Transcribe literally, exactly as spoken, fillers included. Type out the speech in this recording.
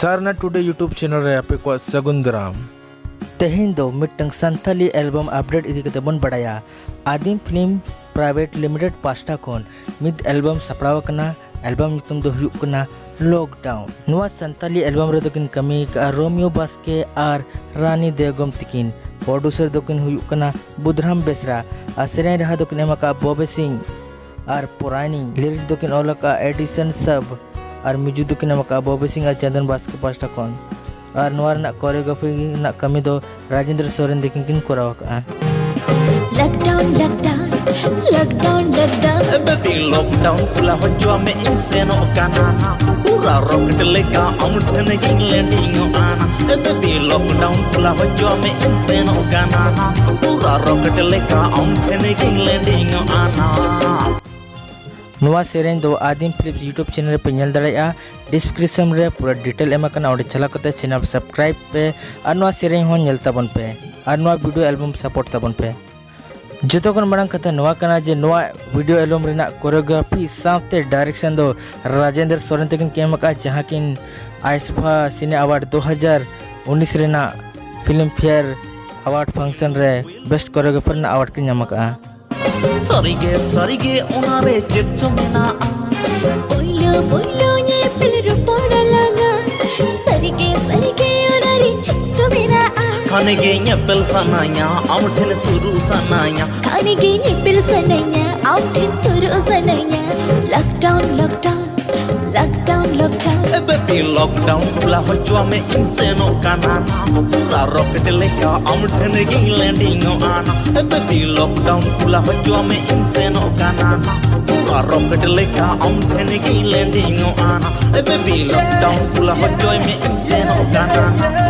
ᱥᱟᱨᱱᱟ ᱴᱩᱰᱮ YouTube channel ᱨᱮ ᱟᱯᱮ ᱠᱚᱣᱟᱜ ᱥᱟᱹᱜᱩᱱ ᱫᱟᱨᱟᱢ᱾ ᱛᱮᱦᱮᱧ ᱫᱚ ᱢᱤᱫᱴᱟᱝ ᱥᱟᱱᱛᱟᱞᱤ ᱮᱞᱵᱟᱢ ᱟᱯᱰᱮᱴ ᱤᱫᱤ ᱠᱟᱛᱮ ᱵᱚᱱ ᱵᱟᱲᱟᱭᱟ᱾ ᱟᱫᱤᱢ ᱯᱷᱤᱞᱢ ᱯᱨᱟᱭᱵᱷᱮᱴ ᱞᱤᱢᱤᱴᱮᱰ ᱯᱟᱥᱴᱟ ᱠᱷᱚᱱ ᱢᱤᱫ ᱮᱞᱵᱟᱢ ᱥᱟᱯᱲᱟᱣ ᱟᱠᱟᱱᱟ᱾ ᱮᱞᱵᱟᱢ ᱧᱩᱛᱩᱢ ᱫᱚ ᱦᱩᱭᱩᱜ ᱠᱟᱱᱟ ᱞᱚᱠᱰᱟᱣᱩᱱ᱾ ᱱᱚᱣᱟ ᱥᱟᱱᱛᱟᱞᱤ ᱮᱞᱵᱟᱢ ᱨᱮᱫᱚ ᱠᱤᱱ ᱠᱟᱹᱢᱤ ᱟᱠᱟᱫᱼᱟ ᱨᱳᱢᱤᱭᱳ ᱵᱟᱥᱠᱮ ᱟᱨ ᱨᱟᱱᱤ ᱫᱮᱣᱜᱚᱢ ᱛᱤᱠᱤᱱ᱾ ᱯᱨᱚᱰᱩᱥᱟᱨ ᱫᱚᱠᱤᱱ ᱦᱩᱭᱩᱜ ᱠᱟᱱᱟ ᱵᱩᱫᱷᱨᱟᱢ ᱵᱮᱥᱨᱟ ᱟᱨ ᱥᱮᱨᱮᱧ ᱨᱟᱦᱟ ᱫᱚᱠᱤᱱ ᱮᱢ ᱟᱠᱟᱫᱼᱟ ᱵᱚᱵᱮ ᱥᱤᱝ ᱟᱨ ᱯᱚᱨᱟᱭᱱᱤ᱾ ᱞᱤᱨᱤᱠᱥ ᱫᱚᱠᱤᱱ ᱚᱞ ᱟᱠᱟᱫᱼᱟ ᱮᱰᱤᱥᱚᱱ ᱥᱟᱵ ᱟᱨ ᱢᱤᱭᱩᱡᱤᱠ ᱫᱚᱠᱤᱱ ᱮᱢ ᱟᱠᱟᱫᱼᱟ ᱵᱚᱵᱮ ᱥᱤᱝ ᱟᱨ ᱪᱚᱱᱫᱚᱱ ᱵᱟᱥᱠᱮ ᱯᱟᱥᱴᱟ ᱠᱷᱚᱱ᱾ ᱟᱨ ᱱᱚᱣᱟ ᱨᱮᱱᱟᱜ ᱠᱳᱨᱤᱭᱳᱜᱨᱟᱯᱷᱤ ᱨᱮᱱᱟᱜ ᱠᱟᱹᱢᱤ ᱫᱚ ᱨᱟᱡᱮᱱᱫᱨᱚ ᱥᱚᱨᱮᱱ ᱛᱤᱠᱤᱱ ᱠᱤᱱ ᱠᱚᱨᱟᱣ ᱟᱠᱟᱫᱼᱟ᱾ Lockdown, lockdown, lockdown. Baby lockdown ᱠᱷᱩᱞᱟ ᱦᱚᱪᱚ ᱢᱮ, ᱤᱧ ᱥᱮᱱᱚᱜ ᱠᱟᱱᱟ ᱱᱟ᱾ ᱯᱩᱨᱟ ᱨᱚᱠᱮᱴ ᱞᱮᱠᱟ ᱟᱢ ᱴᱷᱮᱱ ᱜᱤᱧ ᱞᱮᱱᱰᱤᱝᱚᱜᱼᱟ ᱱᱟ᱾ ᱵᱮᱵᱤ ᱞᱚᱠᱰᱟᱣᱩᱱ ᱠᱷᱩᱞᱟ ᱦᱚᱪᱚ ᱢᱮ, ᱤᱧ ᱥᱮᱱᱚᱜ ᱠᱟᱱᱟ ᱱᱟ᱾ ᱯᱩᱨᱟ ᱨᱚᱠᱮᱴ ᱞᱮᱠᱟ ᱟᱢ ᱴᱷᱮᱱ ᱜᱤᱧ ᱞᱮᱱᱰᱤᱝᱚᱜᱼᱟ ᱱᱟ᱾ ᱱᱚᱣᱟ ᱥᱮᱨᱮᱧ ᱫᱚ ᱟᱫᱤᱢ ᱯᱷᱤᱞᱢᱥ YouTube ᱪᱮᱱᱮᱞ ᱨᱮᱯᱮ ᱧᱮᱞ ᱫᱟᱲᱮᱭᱟᱜᱼᱟ᱾ ᱰᱤᱥᱠᱨᱤᱯᱥᱚᱱ ᱨᱮ ᱯᱩᱨᱟᱹ ᱰᱤᱴᱮᱞ ᱮᱢ ᱟᱠᱟᱱᱟ, ᱚᱸᱰᱮ ᱪᱟᱞᱟᱣ ᱠᱟᱛᱮ ᱪᱮᱱᱮᱞ ᱥᱟᱵᱥᱠᱨᱟᱭᱤᱵ ᱯᱮ ᱟᱨ ᱱᱚᱣᱟ ᱥᱮᱨᱮᱧ ᱦᱚᱸ ᱧᱮᱞ ᱛᱟᱵᱚᱱ ᱯᱮ ᱟᱨ ᱱᱚᱣᱟ ᱵᱷᱤᱰᱤᱭᱳ ᱮᱞᱵᱟᱢ ᱥᱟᱯᱳᱨᱴ ᱛᱟᱵᱚᱱ ᱯᱮ᱾ ᱡᱚᱛᱚ ᱠᱷᱚᱱ ᱢᱟᱲᱟᱝ ᱠᱟᱛᱷᱟ ᱱᱚᱣᱟ ᱠᱟᱱᱟ ᱡᱮ ᱱᱚᱣᱟ ᱵᱷᱤᱰᱤᱭᱳ ᱮᱞᱵᱟᱢ ᱨᱮᱱᱟᱜ ᱠᱳᱨᱤᱭᱳᱜᱨᱟᱯᱷᱤ ᱥᱟᱶᱛᱮ ᱰᱟᱭᱨᱮᱠᱥᱚᱱ ᱫᱚ ᱨᱟᱡᱮᱱᱫᱨ ᱥᱚᱨᱮᱱ ᱛᱟᱹᱠᱤᱱ ᱠᱤᱱ ᱮᱢ ᱟᱠᱟᱫᱼᱟ, ᱡᱟᱦᱟᱸ ᱠᱤᱱ ᱟᱭᱥᱯᱷᱟ ᱥᱤᱱᱮ ᱟᱣᱟᱨᱰ ᱫᱩ ᱦᱟᱡᱟᱨ ᱩᱱᱤᱥ ᱨᱮᱱᱟᱜ ᱯᱷᱤᱞᱢ ᱯᱷᱮᱭᱟᱨ ᱟᱣᱟᱨᱰ ᱯᱷᱟᱝᱥᱚᱱ ᱨᱮ ᱵᱮᱥᱴ ᱠᱳᱨᱤᱭᱳᱜᱨᱟᱯᱷᱟᱨ ᱨᱮᱱᱟᱜ ᱟᱣᱟᱨᱰ ᱠᱤᱱ ᱧᱟᱢ ᱟᱠᱟᱫᱼᱟ᱾ ᱥᱟᱹᱨᱤᱜᱮ, ᱥᱟᱹᱨᱤᱜᱮ ᱚᱱᱟᱨᱮ ᱪᱮᱫ ᱪᱚ ᱢᱮᱱᱟᱜᱼᱟ᱾ ᱯᱳᱭᱞᱳ, ᱯᱳᱭᱞᱳ ᱧᱮᱯᱮᱞ ᱨᱚᱯᱚᱲ ᱟᱞᱟᱝᱟ᱾ ᱥᱟᱹᱨᱤᱜᱮ, ᱥᱟᱹᱨᱤᱜᱮ ᱚᱱᱟᱨᱮ ᱪᱮᱫ ᱪᱚ ᱢᱮᱱᱟᱜᱼᱟ᱾ ᱠᱷᱟᱱ ᱜᱮ ᱧᱮᱯᱮᱞ ᱥᱟᱱᱟᱧᱟ, ᱟᱢ ᱴᱷᱮᱱ ᱥᱩᱨᱩᱜ ᱥᱟᱱᱟᱧᱟ᱾ ᱠᱷᱟᱱ ᱜᱮ ᱧᱮᱯᱮᱞ ᱥᱟᱱᱟᱧᱟ, ᱟᱢ ᱴᱷᱮᱱ ᱥᱩᱨᱩᱜ ᱥᱟᱱᱟᱧᱟ᱾ Lockdown, lockdown, lockdown, lockdown. ᱮ ᱵᱮᱵᱤ ᱞᱚᱠᱰᱟᱣᱩᱱ ᱠᱷᱩᱞᱟ ᱦᱚᱪᱚ ᱢᱮ, ᱤᱧ ᱥᱮᱱᱚᱜ ᱠᱟᱱᱟ ᱱᱟ᱾ ᱯᱩᱨᱟ ᱨᱚᱠᱮᱴ ᱞᱮᱠᱟ ᱟᱢ ᱴᱷᱮᱱ ᱜᱤᱧ ᱞᱮᱱᱰᱤᱝᱚᱜᱼᱟ ᱱᱟ᱾ ᱮ ᱵᱮᱵᱤ ᱞᱚᱠᱰᱟᱣᱩᱱ ᱠᱷᱩᱞᱟ ᱦᱚᱪᱚ ᱢᱮ, ᱤᱧ ᱥᱮᱱᱚᱜ ᱠᱟᱱᱟ ᱱᱟ᱾ ᱯᱩᱨᱟ ᱨᱚᱠᱮᱴ ᱞᱮᱠᱟ ᱟᱢ ᱴᱷᱮᱱ ᱜᱤᱧ ᱞᱮᱱᱰᱤᱝᱚᱜᱼᱟ ᱱᱟ᱾ ᱮ ᱵᱮᱵᱤ ᱞᱚᱠᱰᱟᱣᱩᱱ ᱠᱷᱩᱞᱟ ᱦᱚᱪᱚᱭ ᱢᱮ, ᱤᱧ ᱥᱮᱱᱚᱜ ᱠᱟᱱᱟ ᱱᱟ᱾